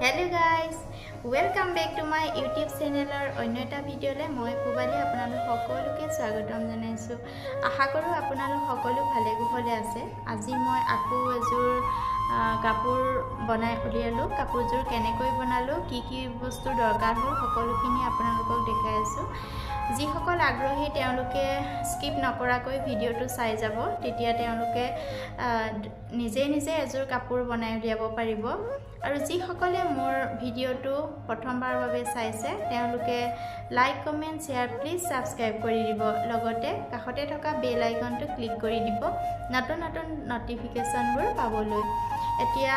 Hello guys, welcome back to my YouTube চেনেলৰ অন্য এটা ভিডিঅ'লৈ মই পূবালী আপোনালোক সকলোকে স্বাগতম জনাইছোঁ। আশা কৰোঁ আপোনালোক সকলো ভালে কুশলে আছে। আজি মই আকৌ এযোৰ কাপোৰ বনাই উলিয়ালোঁ। কাপোৰযোৰ কেনেকৈ বনালোঁ, কি কি বস্তুৰ দৰকাৰ হ'ল, সকলোখিনি আপোনালোকক দেখাই আছোঁ। যিসকল আগ্ৰহী তেওঁলোকে স্কিপ নকৰাকৈ ভিডিঅ'টো চাই যাব, তেতিয়া তেওঁলোকে নিজে নিজে এযোৰ কাপোৰ বনাই উলিয়াব পাৰিব। আৰু যিসকলে মোৰ ভিডিঅ'টো প্ৰথমবাৰৰ বাবে চাইছে তেওঁলোকে like, comment, share, please subscribe কৰি দিব। লগতে কাষতে থকা বেল আইকনটো ক্লিক কৰি দিব নতুন নতুন ন'টিফিকেশ্যনবোৰ পাবলৈ। এতিয়া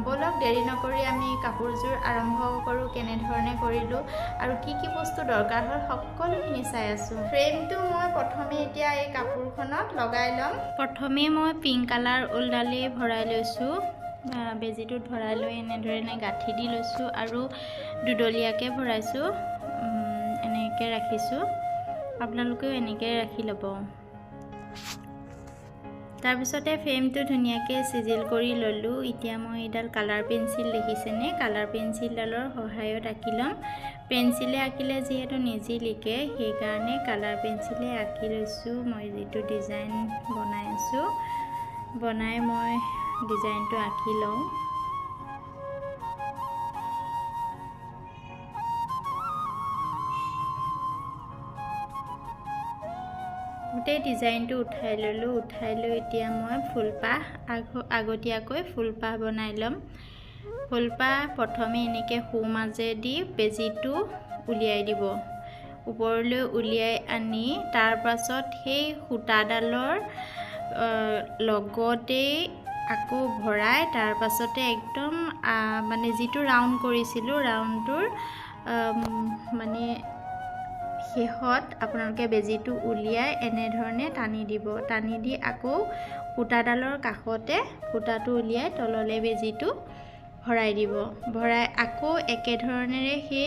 ব'লক, দেৰি নকৰি আমি কাপোৰযোৰ আৰম্ভ কৰোঁ। কেনেধৰণে কৰিলোঁ আৰু কি কি বস্তু দৰকাৰ হ'ল সকলোখিনি চাই আছোঁ। ফ্ৰেমটো মই প্ৰথমে এতিয়া এই কাপোৰখনত লগাই ল'ম। প্ৰথমে মই পিংক কালাৰ ঊলডালেই ভৰাই লৈছোঁ। বেজীটোত ভৰাই লৈ এনেধৰণে গাঁঠি দি লৈছোঁ আৰু দুডলীয়াকৈ ভৰাইছোঁ, এনেকৈ ৰাখিছোঁ। আপোনালোকেও এনেকৈ ৰাখি ল'ব। তাৰপিছতে ফ্ৰেমটো ধুনীয়াকৈ চিজিল কৰি ল'লোঁ। এতিয়া মই এইডাল কালাৰ পেঞ্চিল দেখিছেনে, কালাৰ পেঞ্চিলডালৰ সহায়ত আঁকি ল'ম। পেঞ্চিলে আঁকিলে যিহেতু নিজিলিকে, সেইকাৰণে কালাৰ পেঞ্চিলে আঁকি লৈছোঁ। মই যিটো ডিজাইন বনাই আছোঁ, বনাই মই ডিজাইনটো আঁকি লওঁ। গোটেই ডিজাইনটো উঠাই ল'লোঁ। উঠাই লৈ এতিয়া মই ফুলপাহ আগতীয়াকৈ ফুলপাহ বনাই ল'ম। ফুলপাহ প্ৰথমে এনেকৈ সোঁ মাজেদি বেজীটো উলিয়াই দিব, ওপৰলৈ উলিয়াই আনি তাৰ পাছত সেই সূতাডালৰ লগতেই আকৌ ভৰাই তাৰ পাছতে একদম মানে যিটো ৰাউণ্ড কৰিছিলোঁ, ৰাউণ্ডটোৰ মানে শেষত আপোনালোকে বেজীটো উলিয়াই এনেধৰণে টানি দিব। টানি দি আকৌ সূতাডালৰ কাষতে সূতাটো উলিয়াই তললৈ বেজীটো ভৰাই দিব। ভৰাই আকৌ একেধৰণেৰে সেই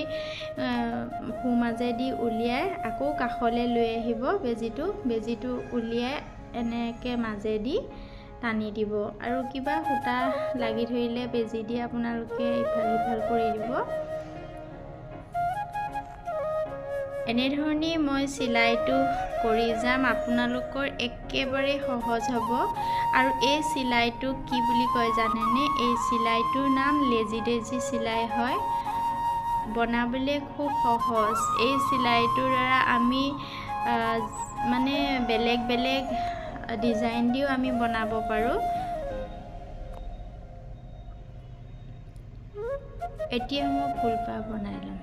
সোঁ মাজেদি উলিয়াই আকৌ কাষলৈ লৈ আহিব বেজীটো। বেজীটো উলিয়াই এনেকৈ মাজেদি টানি দিব। আৰু কিবা সূতা লাগি ধৰিলে বেজী দি আপোনালোকে ইফাল সিফাল কৰি দিব। এনেধৰণেই মই চিলাইটো কৰি যাম, আপোনালোকৰ একেবাৰে সহজ হ'ব। আৰু এই চিলাইটোক কি বুলি কয় জানেনে? এই চিলাইটোৰ নাম লেজি ডেজি চিলাই হয়। বনাবলৈ খুব সহজ। এই চিলাইটোৰ দ্বাৰা আমি মানে বেলেগ বেলেগ ডিজাইন দিও আমি বনাব পাৰোঁ। এতিয়া মই ফুলপাহ বনাই ল'ম।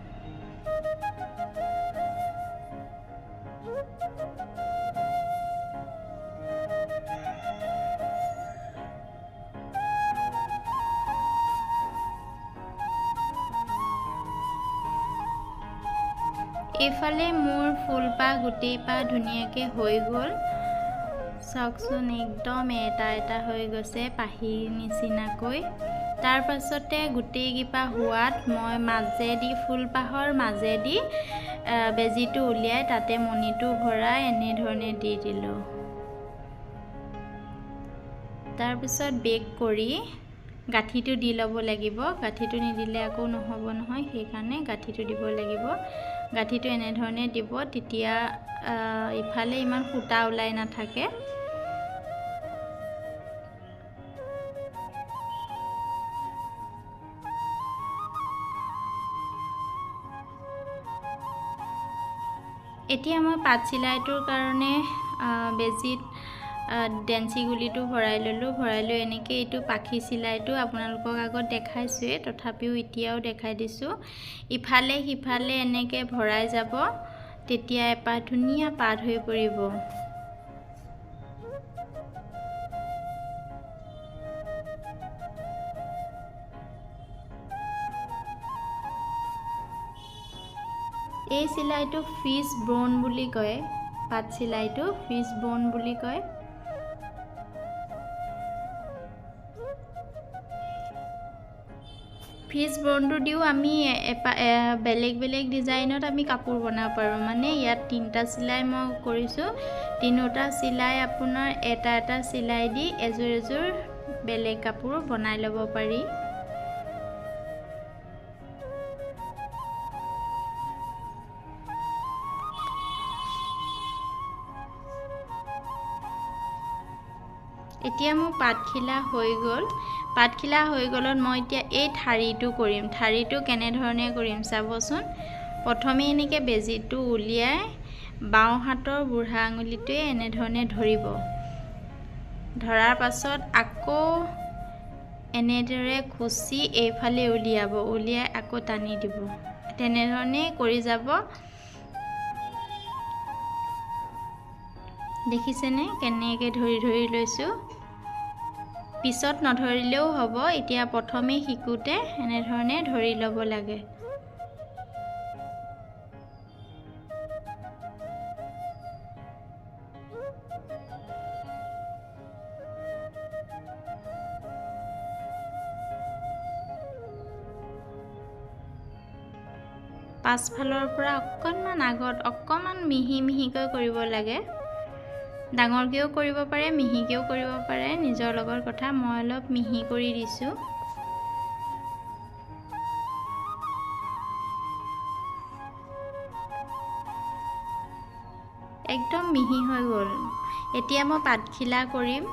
এইফালে মোৰ ফুলপাহ গোটেইপাহ ধুনীয়াকৈ হৈ গ'ল। চাওকচোন, একদম এটা এটা হৈ গৈছে পাহিৰ নিচিনাকৈ। তাৰ পাছতে গোটেইকেইপাহ হোৱাত মই মাজেদি ফুলপাহৰ মাজেদি বেজীটো উলিয়াই তাতে মণিটো ভৰাই এনেধৰণে দি দিলোঁ। তাৰপিছত বেক কৰি গাঁঠিটো দি ল'ব লাগিব। গাঁঠিটো নিদিলে আকৌ নহ'ব নহয়, সেইকাৰণে গাঁঠিটো দিব লাগিব। গাঁঠিটো এনেধৰণে দিব, তেতিয়া ইফালে ইমান সূতা ওলাই নাথাকে। এতিয়া মই পাত চিলাইটোৰ কাৰণে বেজীত ডেঞ্চি গুলিটো ভৰাই ল'লোঁ। ভৰাই লৈ এনেকৈ এইটো পাখি চিলাইটো আপোনালোকক আগত দেখাইছোঁৱেই, তথাপিও এতিয়াও দেখাই দিছোঁ। ইফালে সিফালে এনেকৈ ভৰাই যাব, তেতিয়া এপাহ ধুনীয়া পাত হৈ পৰিব। এই চিলাইটো ফিছ বন বুলি কয়। পাত চিলাইটো ফিছ বন বুলি কয়। ফিছ বনটো দিও আমি বেলেগ বেলেগ ডিজাইনত আমি কাপোৰ বনাব পাৰোঁ। মানে ইয়াত তিনিটা চিলাই মই কৰিছোঁ। তিনিওটা চিলাই আপোনাৰ এটা এটা চিলাই দি এযোৰ এযোৰ বেলেগ কাপোৰ বনাই ল'ব পাৰি। এতিয়া মোৰ পাতখিলা হৈ গ'ল। পাতখিলা হৈ গ'লত মই এতিয়া এই ঠাৰিটো কৰিম। ঠাৰিটো কেনেধৰণে কৰিম চাবচোন। প্ৰথমে এনেকৈ বেজীটো উলিয়াই বাওঁ হাতৰ বুঢ়া আঙুলিটোৱে এনেধৰণে ধৰিব। ধৰাৰ পাছত আকৌ এনেদৰে খুচি এইফালে উলিয়াব, উলিয়াই আকৌ টানি দিব। তেনেধৰণে কৰি যাব। দেখিছেনে কেনেকৈ ধৰি ধৰি লৈছোঁ। পিছত নধৰিলেও হ'ব, এতিয়া প্ৰথমে শিকোঁতে এনেধৰণে ধৰি ল'ব লাগে। পাছফালৰ পৰা অকণমান আগত অকণমান মিহি মিহিকৈ কৰিব লাগে। ডাঙৰকৈও কৰিব পাৰে, মিহিকৈও কৰিব পাৰে, নিজৰ লগত কথা। মই অলপ মিহি কৰি দিছোঁ। একদম মিহি হৈ গ'ল। এতিয়া মই পাতখিলা কৰিম।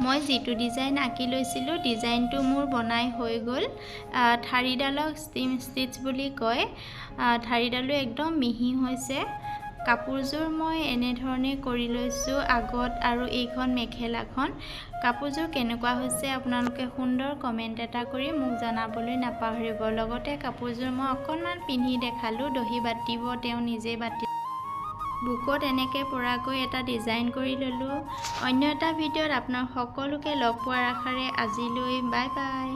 মই যিটো ডিজাইন আঁকি লৈছিলোঁ ডিজাইনটো মোৰ বনাই হৈ গ'ল। ঠাৰিডালক ষ্টিম ষ্টিচ বুলি কয়। ঠাৰিডালো একদম মিহি হৈছে। কাপোৰযোৰ মই এনেধৰণে কৰি লৈছোঁ আগত আৰু এইখন মেখেলাখন। কাপোৰযোৰ কেনেকুৱা হৈছে আপোনালোকে সুন্দৰ কমেণ্ট এটা কৰি মোক জনাবলৈ নাপাহৰিব। লগতে কাপোৰযোৰ মই অকণমান পিন্ধি দেখালোঁ। দহি বাতিব তেওঁ নিজেই বাতি বুকত এনেকৈ পৰাকৈ এটা ডিজাইন কৰি ল'লোঁ। অন্য এটা ভিডিঅ'ত আপোনাক সকলোকে লগ পোৱাৰ আশাৰে আজিলৈ বাই বাই।